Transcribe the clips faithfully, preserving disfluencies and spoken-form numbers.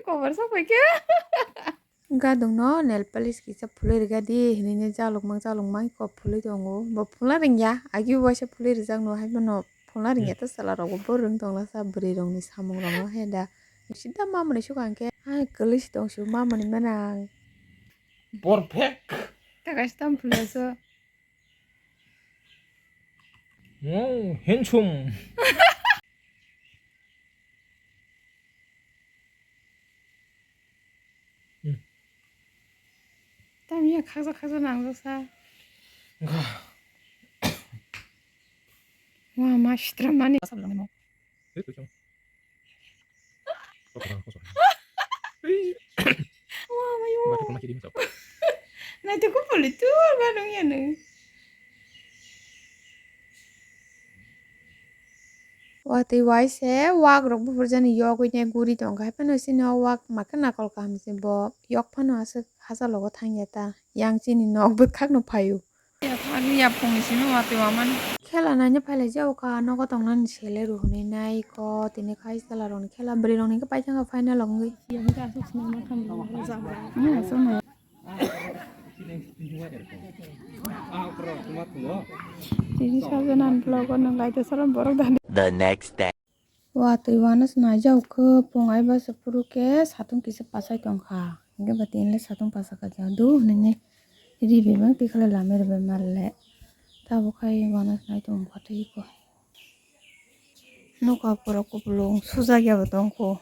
Kobar sok pai khe. Gadung no nail polish kisa phulwi rwgadi hinwi ne jaluk mang jaluk mang kok phulwi tongo. Bo phulna rwngya, agi bo waisa phulwi rwjak no, hai bono phulna rwngya ta chwla rok bo rwng tongla sa bwrwi rok ni samung rok no he da. Sida mamani suka hwnkhe, hai kwlwi si tong su mamani manang. Perfect. Ta kaisa tam phulya so. Wow, handsome. Hmm. Tam ya khaksa khaksa nangjak sa. Wngkha. Wah, ma sitra mani. Asal lang mo. Tei tei. Naitugkha poli tu ba nung ya nung. Watwi waise wak rok buphurjani yogwi ne guri tongkha, haiphano chini o wak makhe nakol kaham se bo yok phano aswk hachalogo thangya ta, yang chini nok bwkhakno phaio. Ya thani ya phung simi watwi wamani. Khela naina phailai jao ka, nogo tongnani sele rw hwnwi nai ko, tini khai chwla rokni khela bwrwi rokni khe paithakha final wngwi. Ya hwnkhe aswk swnamna khamjak rwjak. Hmm, aswk nai. Tini sajana vlog o nang lai to salam borok dani. The next day. Watwi uanw se naijak khe, pung ai bwsa phuru khe satung kisa pachai tongkha. Hinkhe ba tini le satung pacha kha khe, "Adu," hwnwi ri bai mang tikha le lamai rwbai mal le. Tabuk khai uanw se nai tongo kha tei ko. Nokha borok kupulung sujak ya bo tongkho.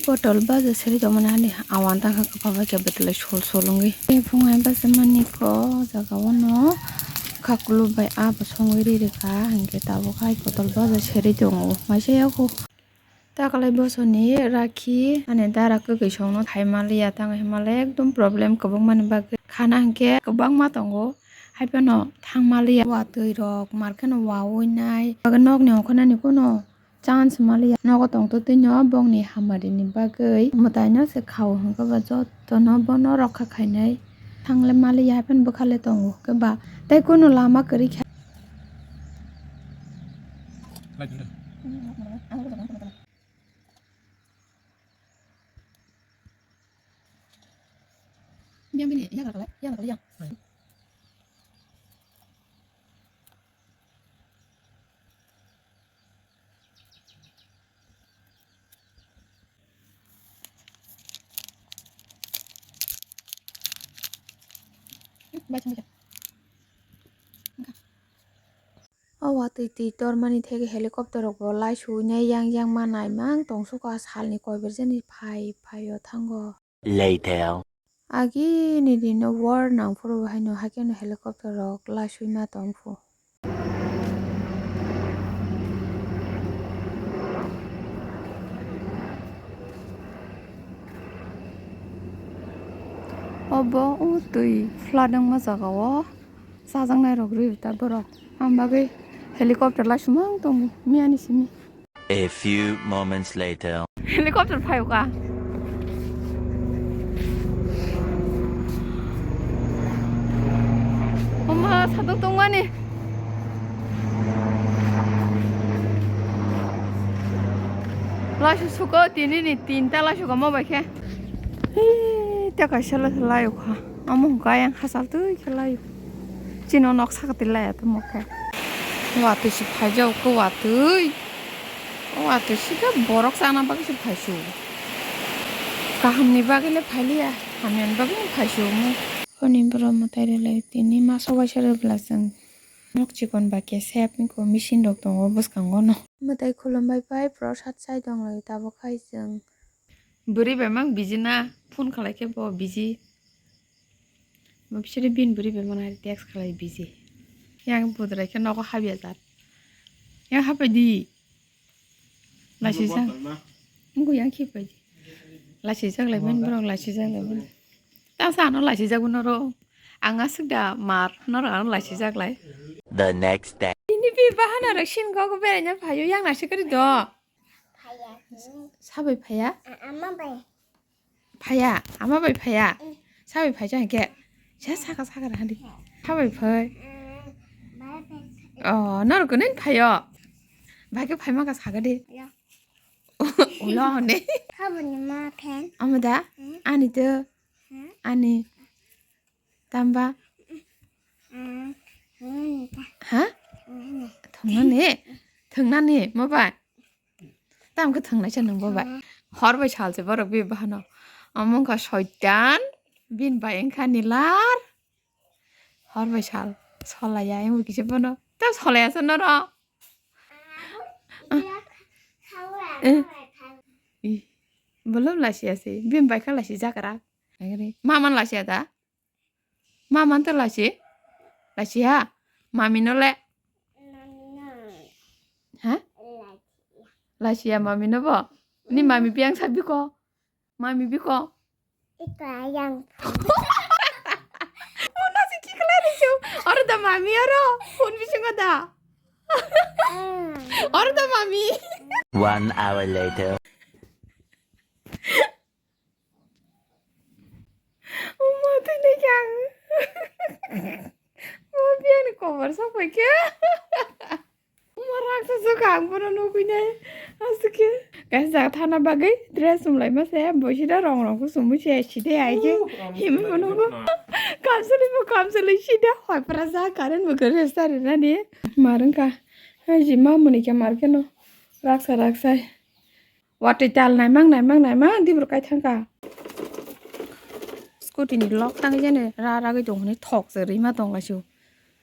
Botol baja seri tongmani hani awan tangkha kwbangma khe bwtwlai sol sol wngwi. Tei phung hai bachai mani khe o jaga o no kha kulup bai abo songwi ri rwkha, hinkhe tabuk hai botol baja seri tongo, maisa yago. Takalai bosoni rakhi ani dara kwkwi songno thai manliya, tang himale ekdom problem kwbangmani bagwi khana hinkhe kwbangma tongo, haiphano thang manliya. Watwi rok mar kheno wawi nai, nokni ongkha nani kuno. Chance maliya nogo tongtwtwino bongni hamari ni bagwi mwtaino se khao hwnkhe ba jotono bono rokha khainai thangle maliya hapheno bwkhale tongo hwnkhe ba tei kunu lama kwrwi kha. O watwi twi tormani theke helicopter rok bo lai suinai yang yang ma naimang tongsuka salni koi berjani phai phai o thango. Later. Agini dino war nangphuru haino haikhe no helicopter rok lasui ma tongphu. Obo o twi flood wngma jaga o. Chajaknai rok rwi ta borok. Ang bagwi helicopter lai sumang tongo miyani simi. A few moments later. Helicopter phaio ka. Oma satung tongmani. Lasu suko tini ni tinta lasu ka mo bai khe. Hii, ta kaisa la layo kha. Amo hwnkha ayang hachal twi khe layo. Chini o noksa kwtwi laya tongmo khe. Watwi se phaijak khe watwi. O watwi se khe borok chana bagwi se phaisu. Kaham ni bagwi le phailiya, hamya ni bagwi no phaisu omo. Honi borok mwtai rwlai tini masa waisa rwbwla chwng. Nok chikon ba kesep ni ko machine rok tongo bwskango no. Mwtai khulum bai pai prosad chai tong lai tabuk khai chwng. Bwrwi bai mang busy na, phone khalai khe bo busy. Bo bisiri bini bwrwi bai mano hai text khalai busy. Yang budrai khe nogo habya jat. Yang hapai di. Laisijak. Wngkha yang khipai di. Laisijak lai bini borok laisijak lai bini. Tang sa ano laisijak bo noro. Ang aswk da mar noro ano laisijak lai. The next day. Ini bi bahana rok sin kok beraina phaio yang naisik kari do. Phaya. Sabai phaya? A-, ama bai. Phaya, ama bai phaya. Mm. Sabai phai jang ke. Sa saka saka rani. Sabai phai. Mm, bai bai. Oh, nor kunin phayo. Bai ke phai maka saka de. Ya. Oh, Ulo hone. Haboni ma phen. Amo da? Hmm? Ani to? Hmm? Ani. Tamba? Hmm, hmm, ta. Ha? Hmm. Thwngnani? Thwngnani? Mo bai? Tam khe thwngnai se nung bo bai. Hmm. Hor bai sal se borok bi bahano. Amo wngkha soitan, bin bai wngkha nilar. Hor bai sal. Solaya, emo kisa bono. Ta solaya se noro. Eh. Ih. Bolom lasi ase. Bin bai kha lasi jakra. Agre. Maman lasi ada. Maman to lasi. Lasi ha. Mami no le. Ha? Lasi ya mami no bo. Ni mami biang sabi ko. Mami biko. Iko ayang. Muna si ki khlai ri chu. Oro da mami oro. Phone bisingo da. Mm. Oro da mami. One hour later. Uma tu ni kyang. Mo biang ni cover sok pai kya. Mo raksa sok ang bono nukui nai. Asuk khe. Kaisa jaga thana bagwi dress chumlai ma se. Bo sida rong rong ko chumui se side ai khe. Uh, rong himui chumlai bono bo. Jotno. Kamsali bo kamsali sida. Hoi pra ja current bo gari sari nani. Marung ka. Hai ji ma muni khe mar khe no. Raksa raksa. Watwi tal naimang, naimang, naimang, dibro kai thangkha. Scooty ni lok tangwi jani ra ragwi tong hwnwi thok se rima tong laisio.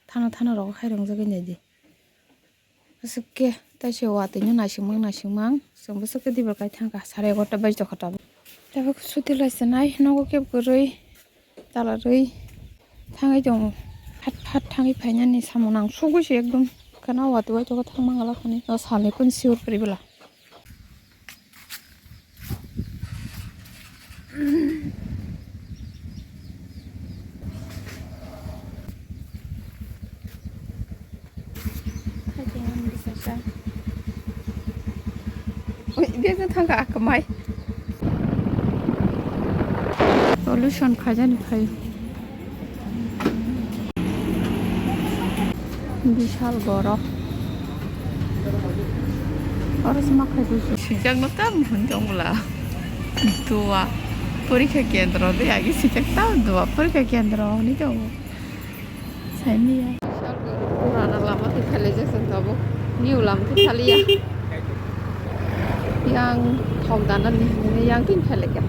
Thana thana rogo hai rongjagwi naidi. Aswk khe taise watwi no naisingmang, naisingmang. Chwng bwswk khe dibro kai thangkha. Sare egarota baji tongkha tabuk. Tabuk suti lai se nai nogo kebo kwrwi. Talarwi thangwi tongo. Phat phat thangwi phainani samung nang sugwi se ekdom. Kheno watwi waithogo thangma ngala hwnwi. O salni kun sure kwrwi bwla. Ui, bag no thangkha akwmai. Pollution khaijani phai. Bishal borok. Oro se ma khai bisi. Sijak no tam hwn tong bwla. Dua. Porikha kendro de agi sijak tam dua. Porikha kendro hwnwi tongo. Saimanya. Purana lama twi phailaijak chwng tabuk. New lama twi phaliya. Yang thok dana ni hinwi yang twi phailaikha.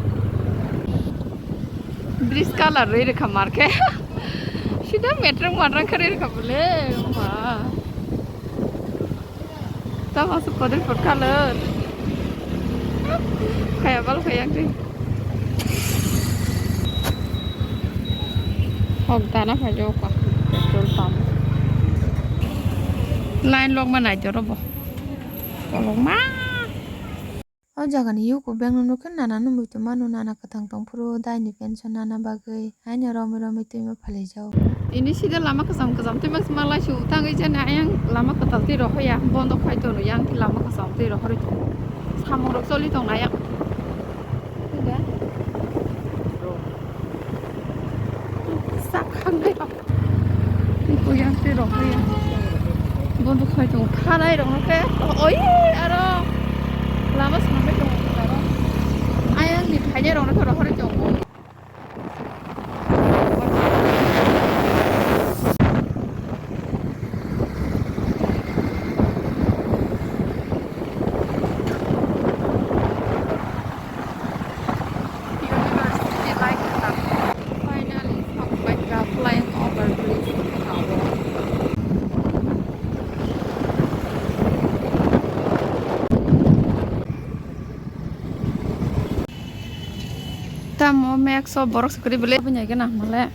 Bridge colour rwi rwkha markhe. Sida metrang matrang khe rwi rwkha bole. Ma. Tamo se podri pot color. Kaya bal kaya kri. Hok dana phajo ka petrol pump. Line lok ma nai joro bo. Kolok ma. O jaga ni yugo beng no nukhe nana no muitu mano nana kwthang tong phuru dai ni pension nana bagwi. Haino romwi romwi twima phalaijao. Tini sida lama kwcham kwcham twima se malai su tangwi jani ayang lama kwtal twi rohoya bondo khai tono yang twi lama kwcham twi rohorwi tongo. Samung rok choli tong ayang. Sida. Sak hangbai rok. Twi yang twi rohoya. Bondo khai tongo khanai rok no khe. Oi aro lama swnambai tongo aro. Ayang ni phainai rok no khe rohorwi tongo. University life. Finally, flying over bridge. Tamo max o borok se kwrwi belai bini gana male.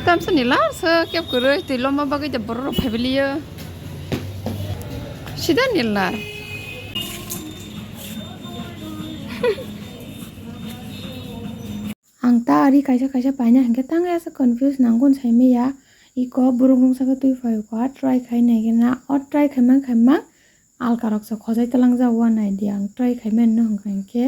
Tamsa ni lar se kep kwrwi twi loma bagwi de borok rok phaibiliyo. Sida ni lar. Ang ta ari kaisa kaisa paina hinkhe tang asa confuse nangkon saimaya. Iko burung rungsa khe twi phaio kha try khai naigena o try khaimang khaimang alka rok se khojai twlang jago uanaidi ang try khaimani no hwnkha hinkhe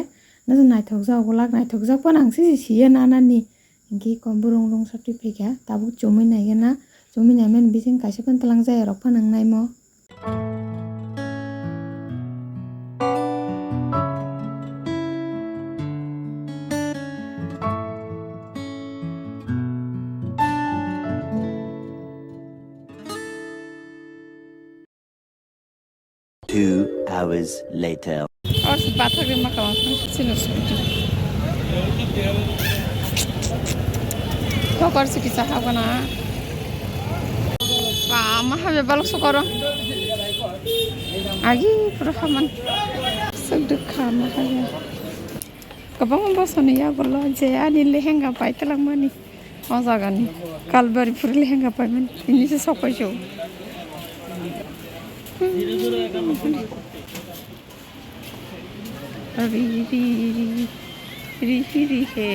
naithok jago lak naithok jak phano ang sisi siya nanani hinkhe iko burung rungsa twi phaikha tabuk chumui naigena chumui naimani bising kaisa phano twlang jaya rok phano wng naimo. Two hours later. Or se bathak rimma kawang sino scooty. Kokor se kisa habana. Ba, ma habe balok sokoro. Agi pura haman. Suk duk kha ma habe. Kwbangma bosoni yagulo je ani lehenga pai twlangmani o jagani. Kalbari phuru lehenga paimani. Ini se sokoisu. Ri, ri, ri, ri, ri, ri, he.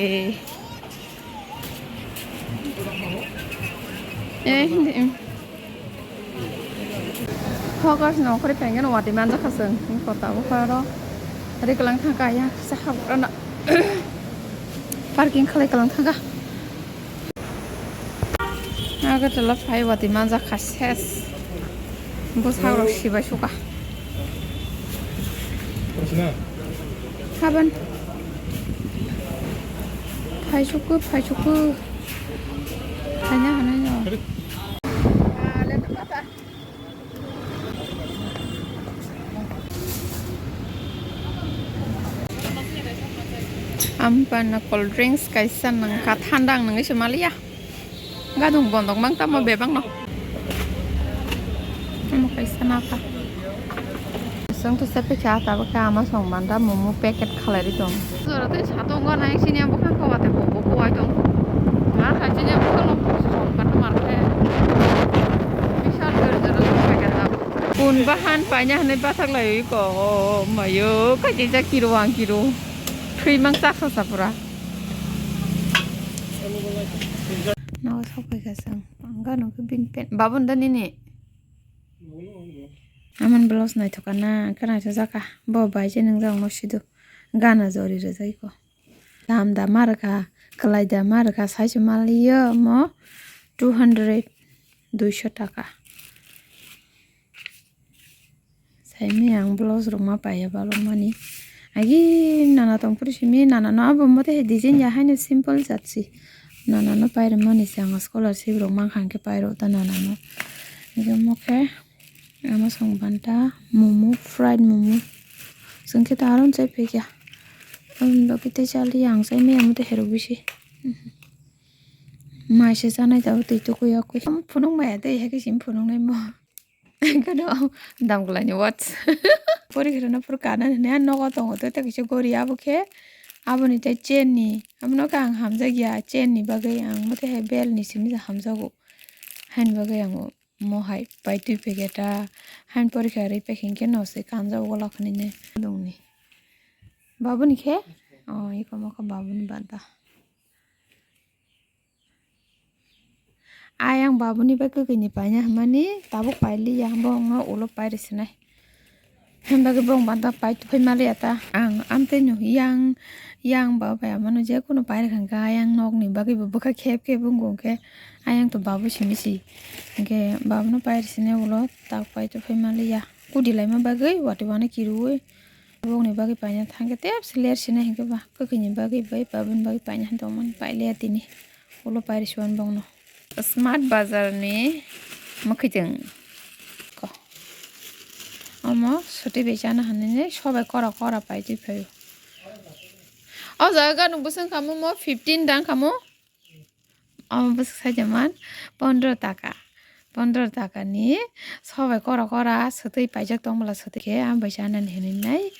Eh, hindi, em. Hawkers no khori pengen wati manja khasung. Kota bukharo. Ri kalang thangka ya, kisa habrana. Parking khalai kalang thangka. Agartala phai wati manja kha ses. Bwsarok sibai suka. Haban. Phai suku, phai suku. Hanya hanai no. Ampana cold drinks kaisa nangkha, thanda ang nangwi se maliya. Gadung bondok mang tamo bebak no. Amo kaisa nakha. Song to sepe kha, tabo kha ama song banda momo packet khalai ri tong. Jora tei satung go nai sini abo kha ko wate bo bo ko ai tong. Mar khai sini abo kha lom song kata mar khe. Bishal gari jora song packet da. Kun bahan paina hanai bathak lai ko mayo kaisa kiru ang kiru. Three mang chaksa sa pura. Nago sok pai kha sang. Ang gano khe bin pen. Babun da nini. Aman blouse naithok kana, kana sa jaka. Bo bai je nang jang mo sidu. Gana jori rajai ko. Dam da mar kha, kalai da mar kha, sai se maliyo mo two hundred, duiso taka. Saimani ang blouse rok ma paiya balok mani. Agi nana tong phuru simi nana no abo mote hai design ya haino simple jat si. Nana no pairwk mani se ang scholarship rok mankha hwnkhe pairwk ta nana no. Hwnkhe omo khe ama song banta momo, fried momo. Chwng khe ta aro chai phaikha. Aboni bagwi tei chaliya ang chai maya mote herok bisi. Mai se chanai tabuk twi tukui yakui. Phunuk maya tei hai khe simi phunuknai mo. Kano damgwlaini watch. Pori kheno phuru kana hwnwi a nogo tongo tei kaisa gori abo khe aboni tei chain ni. Abono khe ang hamjakya chain ni bagwi ang mote hai belt ni simi hamjago. Haini bagwi ang mo hai pai twi packet a haini porikha rwi paikha hinkhe no se kanjak ulo khwnwi nai. Babuni khe? O eko mokho babuni banta. Ayang babuni bai kwkwi ni paina hwnmani tabuk pailiya, bongno ulo pairi sinai. Hwnbagwi bong banta pai tufai maliya ta. Ang amtwi no yang, yang baba bai amano je kuno pairi kha hwnkhe ayang nokni bagwi bo bwkha khep khep wngkha hwnkhe ayang to babu simi si. Hwnkhe babuno pairi sinai ulo tak pai tufai maliya. Kudi laima bagwi wati wano kirui. Bongni bagwi paina thangkhe tep se ler sinai hwnkhe ba kwkwi ni bagwi bai babuni bagwi paina tongmani pailiya tini. Ulo pairi suan bongno. Smart Bazar ni mwkhwtwng ko. Omo swtwi bai chana hinwi sobai kora kora pai twi phaio. O jaga gano bwswng kamo mo fifteen dang kamo. Omo bwswk saida man pondro taka. Pondro taka ni sobai kora kora swtwi paijak tong bwla swtwi khe ang bai chana hinwi nai.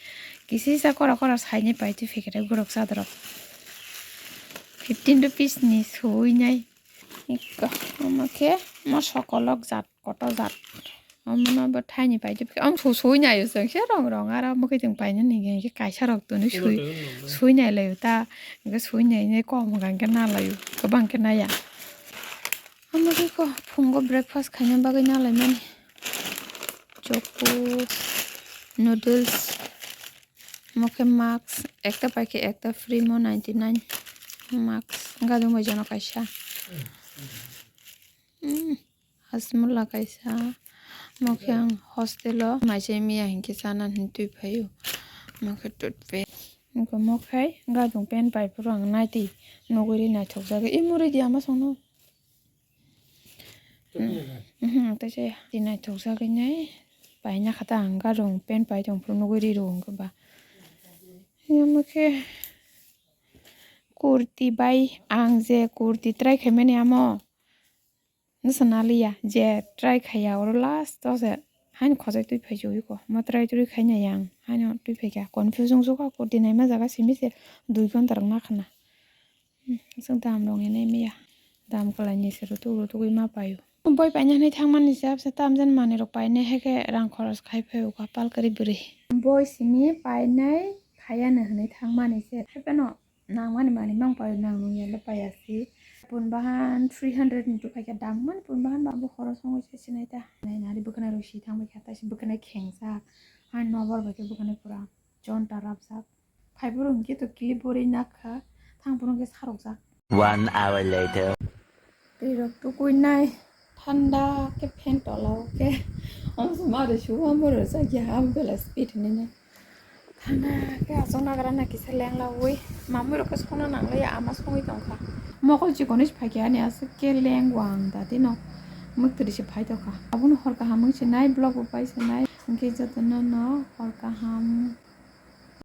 Kisisa kora kora sainai pai twi phaikhe gorok chadrao. Fifteen rupees ni suwi nai. Ikko, omo khe mo sokolok jat, koto jat. Omono bo thaini paitwi, ang su-, sui naio chwng se rong rong, aro mwkhwtwng painani hwnkhe kaisa rok toni sui, sui nai laio ta, hwnkhe sui nai nai kom hwnkha hwnkhe na laio, kwbang khe naya. Omo khe kho phungo breakfast khaina bagwi na laimani. Choco, noodles. Omo khe mask, ekta pai khe ekta free mo ninety nine mask, gadung bai jono kaisa. Hmm, Hajmola kaisa. Omo khe ang hostel o mai chai miya hinkhe chana hinwi twi phaio. Omo khe toothpaste. Omo khe gadung pen pai phuru ang naitwi nugwi ri naithok jagwi. Ih, muri di ama songno. Mhm, tei se tini naithok jagwi nai. Paina kha ta ang ga rung pen pai tong phuru nugui ri rung khe ba. Yamo khe kurti bai ang je kurti try khaimani amo. Nasa naliya je try khaiya oro last o se haino khojai twi phai jogoi ko. Mo try twi khaina yang haino twi phai kha. Confuse wng jokha kurti naima jaga simi se dui ghonta rok nakhana. Hmm, aswk dam rok nai maya. Dam kwlai ni se rutuk rutuk wi ma paio. Boi paina hinwi thangmani se abse tamjani manwi rok painai hai khe rang khoros khai phai o kapal kwrwi bwrwi. Boi simi painai khayano hinwi thangmani se. Hai phano nangmani manwi mang paio, nang nung ya le paiya si. Pun bahan three hundred ni tu khaikha dam man pun bahan ba bo khoros wngwi se sinai ta. Nai nari bwkhwnai rok si thang bai kha ta si bwkhwnai khengjak. Hai nokbar bai khe bwkhwnai pura chonta rapjak. Phaiphuru hwnkhe to clip borwi nakha, thangphuru hwnkhe sarokjak. One hour later. Twi rok tukuinai, thanda khe fan tola o khe. Amsa ma rw suwa mo rw jakya ha bela speed hinwi nai. Thanda khe aswk nagra na kisa lenglaui. Mamui rok khe songna nanglai ama songwi tongkha. Mokol chikon is phaikha ani aswk khe lengwang da tino. Mwktwiri se phai tongkha. Abono hor kaham wng se nai vlog bo pai se nai. Hwnkhe jotono no hor kaham.